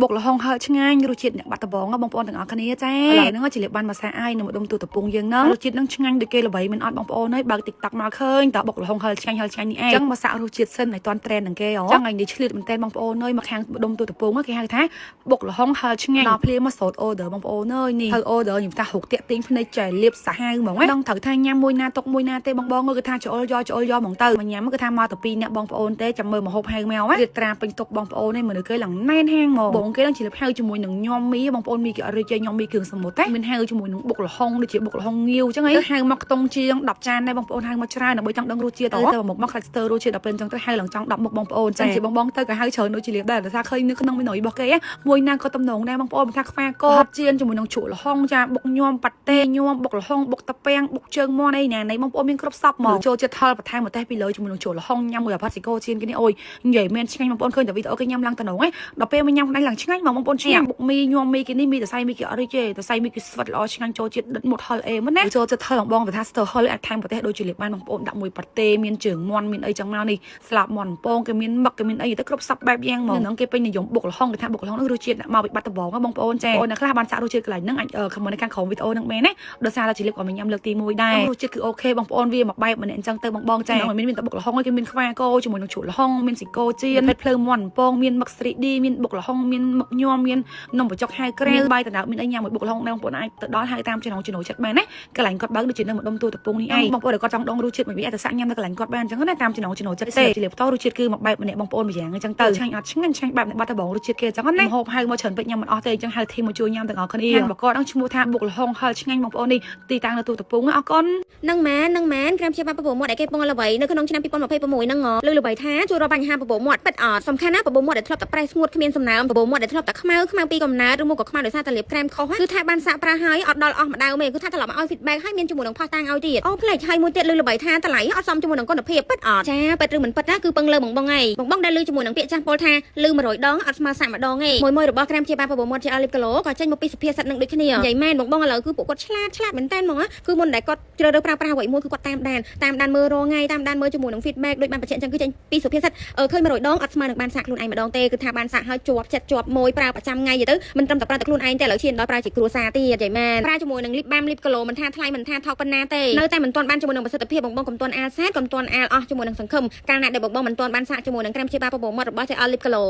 បុកល្ហុងហិលឆ្ងាញ់រសជាតិអ្នកបាត់ដំបងបងប្អូនទាំងអស់គ្នាចាឥឡូវហ្នឹងជាលៀបបានមួយសាអាយនៅម្ដុំទូតពងយើងហ្នឹងរសជាតិហ្នឹងឆ្ងាញ់ដូចគេល្បីមិនអត់បងប្អូនហើយបើក TikTok មកឃើញតើបុកល្ហុងហិលឆ្ងាញ់ហិលឆ្ងាញ់នេះឯងចឹងមកសាក់រសជាតិសិនឲ្យតាន់ trend នឹងគេហ៎ចឹងថ្ងៃនេះឆ្លៀតមែនតើបងប្អូនអើយមកខាងម្ដុំទូតពងគេហៅថាបុកល្ហុងហិលឆ្ងាញ់ដល់ភ្លាមមកសូត្រ order បងប្អូនអើយនេះត្រូវ order ខ្ញុំថាហុកតាក់ទាញភ្នែកចែលៀបសាហាវហ្មងណាដឹងត្រូវថាញ៉ាំមួយណាទុកមួយណាទេបងបងគឺថាច្អល់យកច្អល់យកហ្មងទៅមកញ៉ាំគឺថាមកតែពីរអ្នកបងប្អូនទេចាំមើលមកហូបហៅមកណារៀបត្រាពេញទុកបងប្អូនឯងមនុស្សគេឡើងណែនហាងហ្មងបងគេនឹងជាលៀបហៅជាមួយនឹងញ៉ាំមីបងប្អូនមីគេអត់រីកចេញញ៉ាំមីគ្រឿងសមុទ្រទេមានហៅជាមួយនឹងបុកល្ហុងដូចជាបុកល្ហុងងាវអញ្ចឹងឯងហៅមកខ្ទង់ជាង10ចានដែរបងប្អូនហៅមកច្រើនដើម្បីចង់ដឹងរសជាតិទៅទៅមកមកខ្លាច់ស្ទើររសជាតិដល់ពេលអញ្ចឹងទៅហៅឡើងចង់10មុខបងប្អូនចឹងជាបងបងទៅក៏ហៅច្រើនដូចជាលៀបដែរដោយសារឃើញនៅក្នុងមេនុយរបស់គេមួយណាក៏តំណងដែរបងប្អូនមិនថាខ្វាកោជៀនជាមួយនឹងជ្រក់ល្ហុងចាបុកញោមប៉ាតេញោមបុកល្ហុងបុកតាពាំងបុកជើងមាន់អីណាណៃបងប្អូនមានគ្រប់សពហ្មងចូលចិត្តថលបន្ថែមម្ទេសពីលើជាមួយនឹងជ្រក់ល្ហុងញ៉ាំមួយអាផាត់ស៊ីកូជៀនគេនេះអូយនិយាយមែនឆ្ងាញ់បងប្អូនឃើញតែវីដេអូគេញ៉ាំឡើងតំណងឯងដល់ពេលមកញ៉ាំខ្លួនឯងឡើងឆ្ងាញ់ហ្មងបងប្អូនឆ្ងាញ់បុកមីញោមមីគេនេះមីតសៃមីគេអត់រីទេតសៃមីគេស្វិតល្អឆ្ងាញ់ចូលជាតិដិតមុតហិលអេមិនណាចូលចិត្តថលបងបងថាស្ទើហិលអាចថែមប្រទេសដូចជាលៀបបានបងប្អូនដាក់មួយប៉ាតេមានជើងមាន់មានអីចឹងមកនេះស្លាបមាន់ពងគេមានមឹកគេមានអីទៅគ្រប់សពបែបយ៉ាងហ្មងហ្នឹងគេពេញនិយមបុកល្ហុងគេថាបុកល្ហុងហ្នឹងរសជាតិមកពីបាត់ដំបងបងប្អូនចាបងប្អូនខ្លះបានសាករសជាតិកន្លែងហ្នឹងអាច comment នៅខាងក្រោមវីដេអូហ្នឹងមែនណាដោយសារតែជាលៀបក៏មានញ៉ាំលើកទី1ដែររសជាតិគឺ OK បងប្អូនវាមួយបែបម្នាក់អញ្ចឹងទៅបងបងចាមានមានតែបុកល្ហុងគេមានខ្វាកោជាមួយនឹងជ្រក់ល្ហុងមានស៊ីកូជៀនភេទភ្លើមាន់ពងមានមឹក 3D មានបុកល្ហុងមានមឹកញោមមាននំបញ្ចុកហៅក្រែបាយតណៅមានអីញ៉ាំមួយបុកល្ហុងដែរបងប្អូនអាចទៅដល់ហៅតាមចំណងចំណូលចិត្តបានណាកន្លែងគាត់បើកដូចជានៅម្ដុំទូតពងនេះឯងបងប្អូនដែលគាត់ចង់ដងរសជាតិមួយវាអាចទៅសាក់ញ៉ាំនៅកន្លែងគាត់បានអញ្ចឹងណាតាមចំណងចំណូលចិត្តទេជាលៀបតរសជាតិគឺមួយបែបម្នាក់បងប្អូនម្យ៉ាងអញ្ចឹងទៅឆ្ងាញ់អត់ឆ្ងាញ់ឆ្ងាញ់បែបបាត់ដបងរសជាតិគេអញ្ចឹងណាហូបហៅមកច្រើនពេកញ៉ាំមិនអស់ទេអញ្ចឹងហៅធីមមកជួយញ៉ាំទាំងអស់គ្នាបកកហ្នឹងឈ្មោះថាបុកល្ហុងហិលឆ្ងាញ់បងប្អូននេះទីតាំងនៅទូតពងអរគុណ នឹងមែននឹងមែនក្រែមព្យាបាលពពកមាត់ដែលគេពងល្បីនៅក្នុងឆ្នាំ2026ហ្នឹងហ៎លើល្បីថាជួយរកបញ្ហាពពកមាត់ពិតអត់សំខាន់ណាស់ពពកមាត់ដែលធ្លាប់តែប្រេះស្ងួតគ្មានសំណើមពពកមាត់ដែលធ្លាប់តែខ្មៅខ្មៅពីកំណើតឬមកក៏ខ្មៅដោយសារតែលាបក្រែមខុសគឺថាបានសាកប្រើហើយអត់ដល់អស់ម្ដៅទេគឺថាត្រឡប់មកឲ្យ feedback ហើយមានជាមួយនឹងផុសតាងឲ្យទៀតអូផ្លេចហើយមួយទៀតលើល្បីថាតម្លៃអត់សមជាមួយនឹងគុណភាពពិតអត់ចាពិតឬមិនពិតណាគឺពឹងលើបងបងឯងបងបងដែលលើជាមួយនឹងពាក្យចាស់ពោលថាលឺ100ដងអត់ស្មើសាកម្ដងឯងមួយមួយរបស់ក្រែមព្យាបាលពពកមាត់ជាអលីបគីឡូក៏ចេញមកពីសុភាសិតនឹងដូចគ្នានិយាយមែនបងបងឥឡូវគឺពួកគាត់ឆ្លាតឆ្លាតមែនតើហ្មងគឺមុនដែលគាត់ជ្រើសរើសប្រើប្រាស់អ្វីមួយគឺគាត់តាមដានតាមដានមើលរាល់ថ្ងៃតាមដានមើលជាមួយនឹង feedback ដូចបានបញ្ជាក់អញ្ចឹងគឺចេញពីសុភាសិតឃើញ100ដងអត់ស្មើនឹងបានសាកខ្លួនឯងម្ដងទេគឺថាបានសាកហើយជាប់ចិត្តជាប់មួយប្រើប្រចាំថ្ងៃទៅមិនត្រឹមតែប្រើតែខ្លួនឯងទេឥឡូវឈានដល់ប្រើជាគ្រួសារទៀតនិយាយមែនប្រើជាមួយនឹង lip balm lip glow មិនថាថ្លៃមិនថាថោកប៉ុណ្ណាទេនៅតែមិនទាន់បានជាមួយនឹងប្រសិទ្ធភាពបងបងកុំទាន់អាលសែតកុំទាន់អាលអស់ជាមួយនឹងសង្ឃឹមកាលណាដែលបងបងមិនទាន់បានសាកជាមួយនឹងក្រែមព្យាបាលពពកមាត់របស់ JL lip glow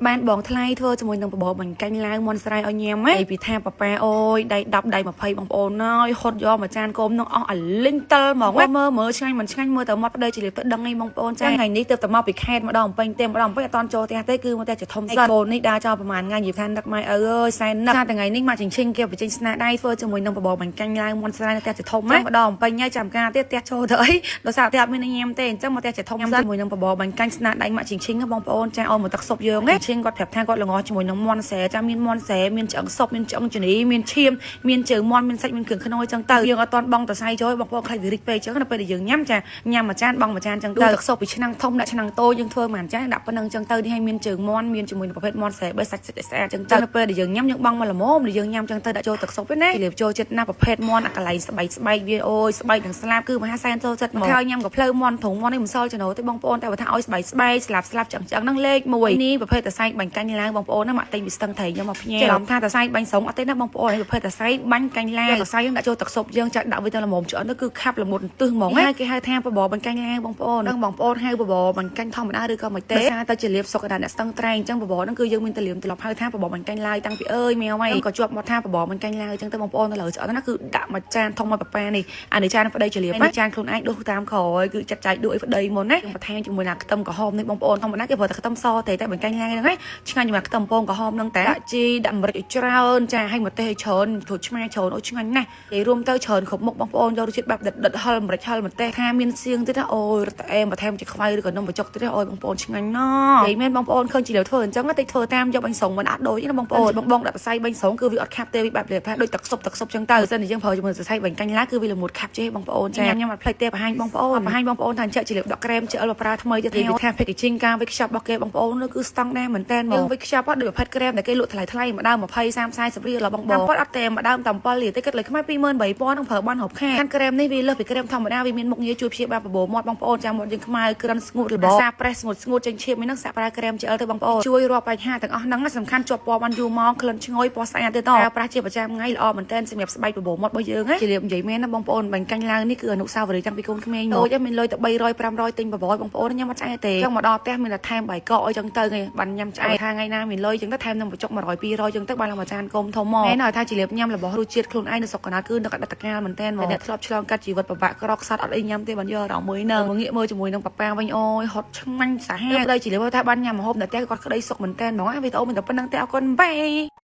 បានបងថ្លៃធ្វើជាមួយនឹងបបរបាញ់កាញ់ឡាវមន់ស្រែឲ្យញ៉ាំហ៎ពីថាប៉ាប៉ាអូយដៃ10ដៃ20បងប្អូនអើយហត់យកមួយចានកូមនឹងអស់អាលីងតិលហ្មងមើលមើលឆ្ងាញ់មិនឆ្ងាញ់មើលតែមាត់ប្តីជាលៀបទៅដឹងឯងបងប្អូនចាថ្ងៃនេះទើបតែមកពីខេត្តម្ដងពេញទេម្ដងពេញអត់តន់ចូលផ្ទះទេគឺមកផ្ទះជាធំសិនកូននេះដើរចោលប្រហែលថ្ងៃនិយាយថានឹកម៉ែឪអើយសែននឹកថ្ងៃនេះមកចិញ្ឆិងគេបញ្ចេញស្នាដៃធ្វើជាមួយនឹងបបរបាញ់កាញ់ឡាវមន់ស្រែនៅផ្ទះជាធំណាម្ដងពេញហើយចាំការទៀតផ្ទះចូលទៅអីដោយសារផ្ទះអត់មានញ៉ាំទេអញ្ចឹងមកផ្ទះជាធំសិនជាមួយនឹងបបរបាញ់កាញ់ស្នាដៃមកចិញ្ឆិងបងប្អូនចាឲ្យមកទឹកស៊ុបយើងណាឈិងគាត់ប្រាប់ថាគាត់ល្ងជាមួយនឹងមន់ស្រែចាមានមន់ស្រែមានឆ្អឹងស៊ុបមានឆ្អឹងជំនីមានឈាមមានជើងមន់មានសាច់មានគ្រឿងក្នុងអីចឹងទៅយើងអត់ទាន់បងតសៃចូលបងប្អូនខ្លាចវារីកពេកចឹងដល់ពេលដែលយើងញ៉ាំចាញ៉ាំមួយចានបងមួយចានចឹងទៅទឹកស៊ុបពីឆ្នាំងធំដាក់ឆ្នាំងតូចយើងធ្វើមួយចានដាក់ប៉ុណ្្នឹងចឹងទៅនេះឲ្យមានជើងមន់មានជាមួយនឹងប្រភេទមន់ស្រែបីសាច់ស្អាតចឹងទៅដល់ពេលដែលយើងញ៉ាំយើងបងមកល្មមដែលយើងញ៉ាំចឹងទៅដាក់ចូលទឹកស៊ុបណាលៀបចូលចិត្តណាប្រភេទមន់អាកន្លែងស្បែកស្បែកវាអូយស្បែកនឹងស្លាបគឺមហាសែនចូលចិត្តមកថាញ៉ាំក៏ផ្លូវមន់ធុងមន់នេះមិនសល់ចំណូលទេបងប្អូនតែបើថាឲ្យស្បែកស្បែកស្លាបស្លាបចឹងចឹងហ្នឹងលេខ1នេះប្រភេទតសៃបាញ់កាញ់ឡើងបងប្អូនណាមកទិញពីស្ទឹងត្រីយកមកផ្ញើច្រឡំថាតសៃបាញ់ស្រងអត់ទេណាបងប្អូននេះប្រភេទតសៃបាញ់កាញ់ឡាវតសៃយើងដាក់ចូលទឹកស៊ុបយើងចាក់ដាក់វាទៅល្មមឆ្អិនទៅគឺខាប់ល្មុតទឹះហ្មងហើយគេហៅថាបបរបាញ់កាញ់ឡាវបងប្អូននឹងបងប្អូនហៅបបរបាញ់កាញ់ធម្មតាឬក៏មិនទេដោយសារតែជាលាបសុកដល់អ្នកស្ទឹងត្រែងអញ្ចឹងបបរហ្នឹងគឺយើងមានតលៀមត្រឡប់ហៅថាបបរបាញ់កាញ់ឡាវតាំងពីអើយមែវហើយក៏ជាប់មកថាបបរបាញ់កាញ់ឡាវអញ្ចឹងទៅបងប្អូនទៅលើឆ្អិនណាគឺដាក់មួយចានធំមកប៉ប៉ានេះអានេះចានប្តីជាលាបណាចានខ្លួនឯងដួសតាមក្រោយគឺចាត់ចែកដួសឲ្យប្តីមុនណាយើងបន្ថែមជាមួយណាខ្ទឹមក្រហមនេះបងប្អូនធម្មតាគេប្រើតែខ្ទឹមសទេតែបាញ់កាញ់ឡាវហ្នឹងឯងឆ្ងាញ់ជាមួយខ្ទឹមពងក្រហមហ្នឹងតែដាក់ជីដាក់ម្រេចឲ្យច្រើនចាឲ្យម្ទេសឲ្យច្រើនក្រូចឆ្មាច្រើនអូឆ្ងាញ់ណាស់និយាយរួមទៅច្រើនគ្រប់មុខបងប្អូនយករសជាតិបែបដិតដិតហឹលម្រេចហឹលម្ទេសថាមានសៀងទៀតណាអូយរត់តែអែមបន្ថែមជាខ្វៃឬក៏នំបញ្ចុកទៀតអូយបងប្អូនឆ្ងាញ់ណាស់និយាយមែនបងប្អូនឃើញជាធ្វើអញ្ចឹងតិចធ្វើតាមយកបាញ់ស្រងមិនអាចដូចណាបងប្អូនបងបងដាក់សរសៃបាញ់ស្រងគឺវាអត់ខាប់ទេវាបែបថាដូចទឹកស៊ុបទឹកស៊ុបចឹងទៅបើសិនជាយើងប្រើជាមួយសរសៃបាញ់កាញ់ឡាគឺវាល្មួតខាប់ចេះបងប្អូនចាញ៉ាំអត់ភ្លេចទេបង្ហាញបងប្អូនបង្ហាញបងប្អូនថាអញ្ចឹងជាលៀបដកក្រែមជាអលប្រើថ្មីទៀតវាថា packaging ការវេចខ្ចប់របស់គេបងប្អូនគឺស្តង់ដាមែន មែនតើមកយើងវិខ្ចប់អត់ដូចប្រភេទក្រែមដែលគេលក់ថ្លៃថ្លៃម្ដង20 30 40រៀលបងបងគាត់អត់ទេម្ដងតែ7រៀលទេគិតលុយខ្មែរ23000នឹងប្រើបានរាប់ខែខាន់ក្រែមនេះវាលើសពីក្រែមធម្មតាវាមានមុខងារជួយព្យាបាលបបោមាត់បងប្អូនចាំមាត់យើងខ្មៅក្រិនស្ងួតរបសាប្រេះស្ងួតស្ងួតចេញឈាមហ្នឹងសាក់ប្រើក្រែម GL ទៅបងប្អូនជួយរាល់បញ្ហាទាំងអស់ហ្នឹងសំខាន់ជាប់ពណ៌បានយូរម៉ោងក្លិនឈ្ងុយពណ៌ស្អាតទៀតតប្រើប្រាស់ជាប្រចាំថ្ងៃល្អមែនតើសម្រាប់ស្បែកបបោមាត់របស់យើងណាជារៀបនិយាយមែនណាបងប្អូនបាញ់កាញ់ឡើងនេះគឺអនុស្សាវរីយ៍តាំងពីកូនក្មេងមកដូចមានលុយតែ300 500ទិញបបោបងប្អូនញ៉ាំអត់ឆ្អែតទេចង់មកដល់ផ្ទះមានតែថែមបាយកកអីចឹងទៅឯងបានញ៉ាំឆ្អែតថាថ្ងៃណាមានលុយចឹងទៅថែមនឹងបញ្ចុក100 200ចឹងទៅបានឡើងមួយចានគុំធំមកមែនហើយថាជារៀបញ៉ាំរបស់រសជាតិខ្លួនឯងនៅស្រុកកណ្ដាលគឺនៅកដិតកាលមែនតើមកអ្នកធ្លាប់ឆ្លងកាត់ជីវិតពិបាកក្រខ្សត់អត់អីញ៉ាំទេបានយកអារម្មណ៍មួយហ្នឹងមកងាកមើលជាមួយនឹងប៉ាប៉ាវិញអូយហត់ឆ្ងាញ់សាហាវប្តីជារៀបថាបានញ៉ាំម្ហូបនៅផ្ទះគាត់ក្តីសុខមែនតើហ្មងវីដេអូមានតែប៉ុណ្្នឹងទេអរគុណបាយ។